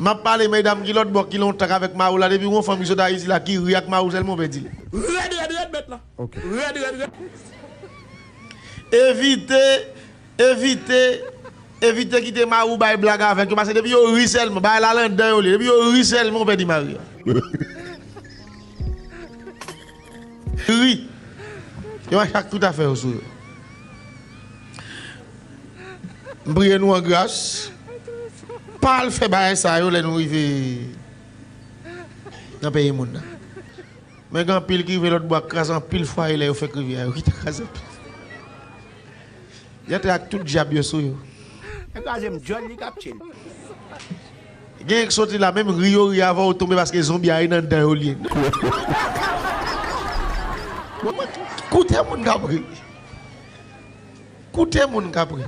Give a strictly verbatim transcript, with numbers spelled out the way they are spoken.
M ap pale medam ki lòt bò ki lontan k avèk mari w la, depi w yon fanm ki sot Ayiti la ki ri ak mari w sèlman w pèdi l. Rèd, rèd, rèd, mèt la. Ok. Rèd, rèd, rèd. Evite, evite, evite kite mari w bay blag avèk yo, paske depi yo ri sèlman, bagay la landan yo li ye, depi yo ri sèlman w pèdi mari a. Ri. Yo mache ak tout afè yo sou yo. M priye nou an gras. Pa al fè bagay sa yo lè nou rive nan peyi moun nan. Men gen anpil ki rive lòt bò k kraze anpil fwaye lè yo fèk rive a yo ki te kraze anpil. Yo te ak tout dyab yo sou yo. Nèg la jem djòl li k ap tchil. Gen k soti la menm ri yo ri avè w tonbe paske zonbi a ye nan dan yo li ye. Koute moun k ap ri. Koute moun k ap ri.